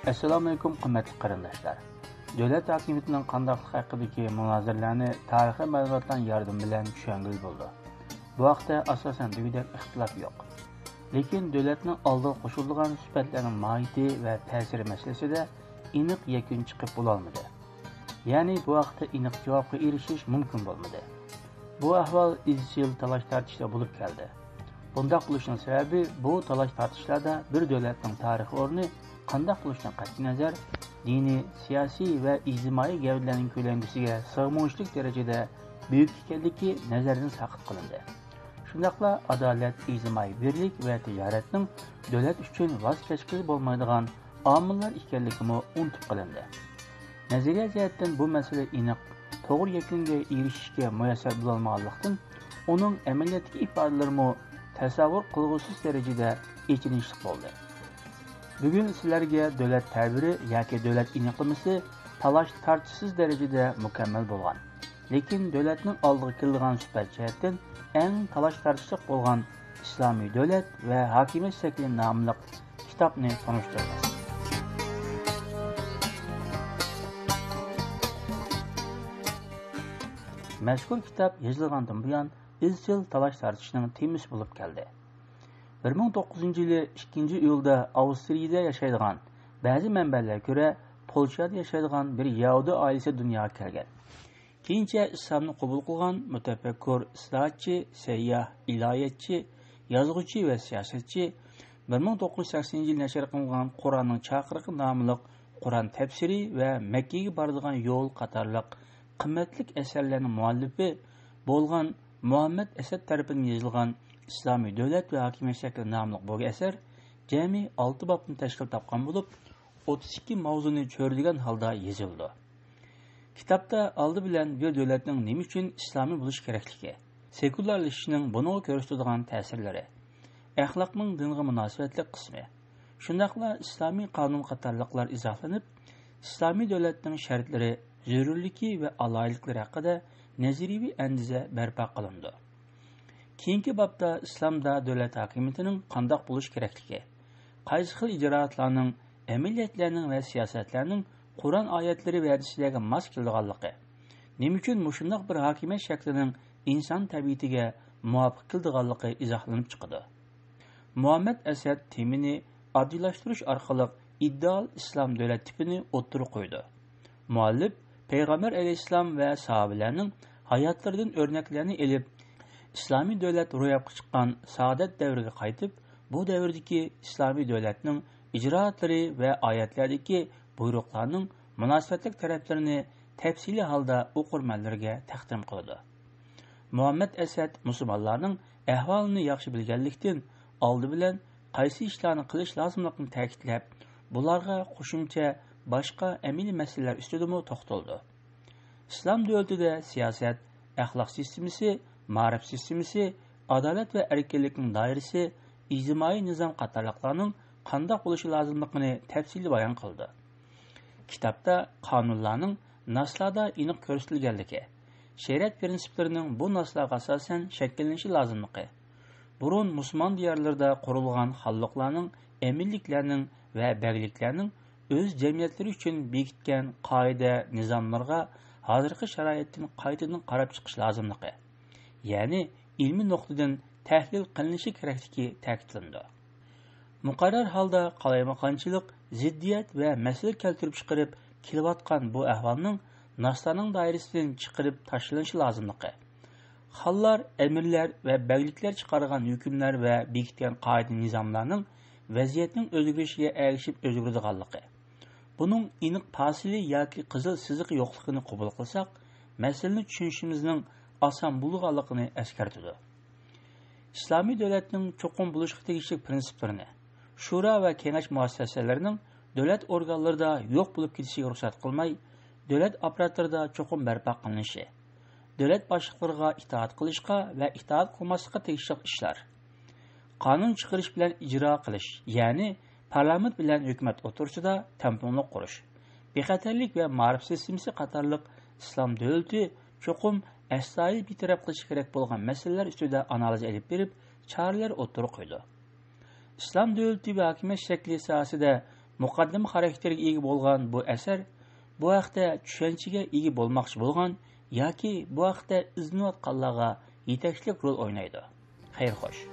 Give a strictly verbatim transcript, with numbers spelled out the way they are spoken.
ئەسسالامۇئەلەيكۇم، قىممەتلىك قېرىنداشلار! دۆلەت ھاكىمىيىتىنىڭ قانداقلىقى ھەققىدىكى مۇنازىرىلەرنى تارىخىي مەلۇماتلارنىىڭ ياردىمى بىلەن چۈشەنگىلى بولىدۇ. بۇ ھەقتە ئاساسەن دېگۈدەك ئىختىلاپ يوق. لېكىن دۆلەتنىڭ ئالدىغا قوشۇلىدىغان سۈپەتلەرنىڭ ماھىيىتى ۋە تەسىرى مەسىلىسىدە ئېنىق يەكۈن چىقىپ بولالمىدى. يەنى بۇ ھەقتە ئېنىق جاۋابقا ئېرىشىش مۇمكىن بولمىدى. بۇ ئەھۋال ئىزچىل تالاش-تارتىشلار بولۇپ كەلدى. بۇنداق بولۇشنىڭ سەۋەبى، بۇ تالاش-تارتىشلاردا بىر دۆلەتنىڭ تارىخىي ئورنى قانداق بولۇشىدىن قەتئىينەزەر، دىنىي، سىياسىي ۋە ئىجتىمائىي گەۋدىلەرنىڭ كۆلەڭگىسىگە سىغمىغۇچىلىق دەرىجىدە بۈيۈك ئىكەنلىكى نەزەردىن ساقىت قىلىندى. شۇنداقلا ئادالەت، ئىجتىمائىي بىرلىك ۋە تىجارەتنىڭ دۆلەت ئۈچۈن ۋاز كەچكىلى بولمايدىغان ئامىللار ئىكەنلىكىمۇ ئۇنتۇپ قېلىندى. نەزەرىيە جەھەتتىن بۇ مەسىلە ئېنىق، توغرا يەكۈنگە ئېرىشىشكە مۇيەسسەر بولالمىغانلىقتىن، ئۇنىڭ ئەمەلىيەتتىكى ئىپادىلىرىمۇ تەسەۋۋۇر قىلغۇسىز دەرىجىدە ئېچىنىشلىق بولدى. بۈگۈن سىلەرگە دۆلەت تەبىرى ياكى دۆلەت ئېنىقلىمىسى تالاش-تارتىشسىز دەرىجىدە مۇكەممەل بولغان، لېكىن دۆلەتنىڭ ئالدىغا كېلىدىغان سۈپەت جەھەتتىن ئەڭ تالاش-تارتىشلىق بولغان ئىسلامىي دۆلەت ۋە ھاكىمىيەت شەكلى ناملىق كىتابنى تونۇشتۇرىمىز. مەزكۇر كىتاب يېزىلغاندىن بۇيان، ئىزچىل تالاش-تارتىشنىڭ تېمىسى بولۇپ كەلدى. بىر مىڭ توققۇزىنچى يىلى ئىككىنچى ئىيۇلدا ئاۋسترىيىدە ياشايدىغان بەزى مەنبەلەرگە كۆرە، پولشادا ياشايدىغان بىر يەھۇدىي ئائىلىسى دۇنياغا كەلگەن. كېيىنچە ئىسلامنى قوبۇل قىلغان مۇتەپەككۇر، ئىسلاھاتچى، سەيياھ، ئىلاھىيەتچى، يازغۇچى ۋە سىياسەتچى، بىر مىڭ توققۇز يۈز سەكسىنىنچى يىلى نەشر قىلىنغان قۇرئاننىڭ چاقىرىقى ناملىق قۇرئان تەپسىرى ۋە مەككىگە بارىدىغان يول قاتارلىق قىممەتلىك ئەسەرلەرنىڭ مۇئەللىپى بولغان مۇھەممەد ئەسەد تەرىپىدىن يېزىلغان ئىسلامىي دۆلەت ۋە ھاكىمىيەت شەكلى ناملىق بۇ ئەسەر جەمئىي ئالتە بابتىن تەشكىل تاپقان بولۇپ، ئوتتۇز ئىككى ماۋزۇنى چۆرىدىگەن ھالدا يېزىلىدۇ. كىتابتا ئالدى بىلەن بىر دۆلەتنىڭ نېمە ئۈچۈن ئىسلامىي بولۇشى كېرەكلىكى، سېكۇلارلىشىشنىڭ بۇنىڭغا كۆرسىتىدىغان تەسىرلىرى، ئەخلاقنىڭ دىنغا مۇناسىۋەتلىك قىسمى، شۇنداقلا ئىسلامىي قانۇن قاتارلىقلار ئىزاھلىنىپ، ئىسلامىي دۆلەتنىڭ شەرتلىرى، زۆرۈرلۈكى ۋە ئالاھىدىلىكلىرى ھەققىدە نەزەرىيىۋى ئەندىزە بەرپا قىلىنىدۇ. كېيىنكى بابتا ئىسلامدا دۆلەت ھاكىمىيىتىنىڭ قانداق بولۇشى كېرەكلىكى، قايسى خىل ئىجرائاتلارنىڭ ئەمەلىيەتلەرنىڭ ۋە سىياسەتلەرنىڭ قۇرئان ئايەتلىرى ۋە ھەدىسلەرگە ماس كېلىدىغانلىقى، نېمە ئۈچۈن مۇشۇنداق بىر ھاكىمىيەت شەكلىنىڭ ئىنسان تەبىئىتىگە مۇۋاپىق كېلىدىغانلىقى ئىزاھلىنىپ چىقىدۇ. مۇھەممەد ئەسەد تېمىنى ئاددىيلاشتۇرۇش ئارقىلىق ئىدېئال ئىسلام دۆلەت تىپىنى ئوتتۇرىغا قويىدۇ. مۇئەللىپ پەيغەمبەر ئەلەيھىسسالام ۋە ساھابىلەرنىڭ ھاياتلىرىدىن ئۆرنەكلەرنى ئېلىپ، ئىسلامىي دۆلەت روياپقا چىققان سائادەت دەۋرىگە قايتىپ، بۇ دەۋردىكى ئىسلامىي دۆلەتنىڭ ئىجرائاتلىرى ۋە ئايەتلەردىكى بۇيرۇقلارنىڭ مۇناسىۋەتلىك تەرەپلىرىنى تەپسىلىي ھالدا ئوقۇرمەنلىرىگە تەقدىم قىلىدۇ. مۇھەممەد ئەسەد مۇسۇلمانلارنىڭ ئەھۋالىنى ياخشى بىلگەنلىكتىن، ئالدى بىلەن قايسى ئىشلارنى قىلىش لازىملىقىنى تەكىتلەپ، بۇلارغا قوشۇمچە باشقا ئەمەلىي مەسىلىلەر ئۈستىدىمۇ توختىلىدۇ. ئىسلام دۆلىتىدە سىياسەت، ئەخلاق سىستېمىسى، مائارىپ سىستېمىسى، ئادالەت ۋە ئەركىنلىكنىڭ دائىرىسى، ئىجتىمائىي نىزام قاتارلىقلارنىڭ قانداق بولۇشى لازىملىقىنى تەپسىلىي بايان قىلىدۇ. كىتابتا قانۇنلارنىڭ ناسلاردا ئېنىق كۆرسىتىلگەنلىكى، شەرىئەت پىرىنسىپلىرىنىڭ بۇ ناسلارغا ئاساسەن شەكىللىنىشى لازىملىقى، بۇرۇن مۇسۇلمان دىيارلىرىدا قۇرۇلغان خانلىقلارنىڭ، ئەمىرلىكلەرنىڭ ۋە بەگلىكلەرنىڭ ئۆز جەمئىيەتلىرى ئۈچۈن بېكىتكەن قائىدە، نىزاملىرىغا ھازىرقى شارائىتتىن قايتىدىن قاراپ چىقىش لازىملىقى، يەنى ئىلمىي نۇقتىدىن تەھلىل قىلىنىشى كېرەكلىكى تەكىتلىنىدۇ. مۇقەررەر ھالدا قالايمىقانچىلىق، زىددىيەت ۋە مەسىلە كەلتۈرۈپ چىقىرىپ كېلىۋاتقان بۇ ئەھۋالنىڭ ناسلارنىڭ دائىرىسىدىن چىقىرىپ تاشلىنىشى لازىملىقى، خانلار، ئەمىرلەر ۋە بەگلىكلەر چىقارغان ھۆكۈملەر ۋە بېكىتكەن قائىدە-نىزاملارنىڭ ۋەزىيەتنىڭ ئۆزگىرىشىگە ئەگىشىپ ئۆزگىرىدىغانلىقى، بۇنىڭ ئېنىق پاسىلى ياكى قىزىل سىزىقى يوقلۇقىنى قوبۇل قىلساق، مەسىلىنى چۈشىنىشىمىزنىڭ ئاسان بولىدىغانلىقىنى ئەسكەرتىدۇ. ئىسلامىي دۆلەتنىڭ چوقۇم بولۇشقا تېگىشلىك پىرىنسىپلىرىنى، شورا ۋە كېڭەش مۇئەسسەسەلىرىنىڭ دۆلەت ئورگانلىرىدا يوق بولۇپ كېتىشىگە رۇخسەت قىلماي، دۆلەت ئاپپاراتلىرىدا چوقۇم بەرپا قىلىنىشى، دۆلەت باشلىقلىرىغا ئىتائەت قىلىشقا ۋە ئىتائەت قىلماسلىققا تېگىشلىك ئىشلار، قانۇن چىقىرىش بىلەن ئىجرا قىلىش، يەنى پارلامېنت بىلەن ھۆكۈمەت ئوتتۇرىسىدا تەڭپۇڭلۇق قۇرۇش، بىخەتەرلىك ۋە مائارىپ سىستېمىسى قاتارلىق ئىسلام دۆلىتى چوقۇم ئەستايىدىل بىر تەرەپ قىلىشى كېرەك بولغان مەسىلىلەر ئۈستىدە ئانالىز ئېلىپ بېرىپ، چارىلەر ئوتتۇرىغا قويىدۇ. ئىسلام دۆلىتى ۋە ھاكىمىيەت شەكلى ساھەسىدە مۇقەددىمە خاراكتېرگە ئىگە بولغان بۇ ئەسەر بۇ ھەقتە چۈشەنچىگە ئىگە بولماقچى بولغان ياكى بۇ ھەقتە ئىزدىنىۋاتقانلارغا يېتەكچىلىك رول ئوينايدۇ. خەير خوش.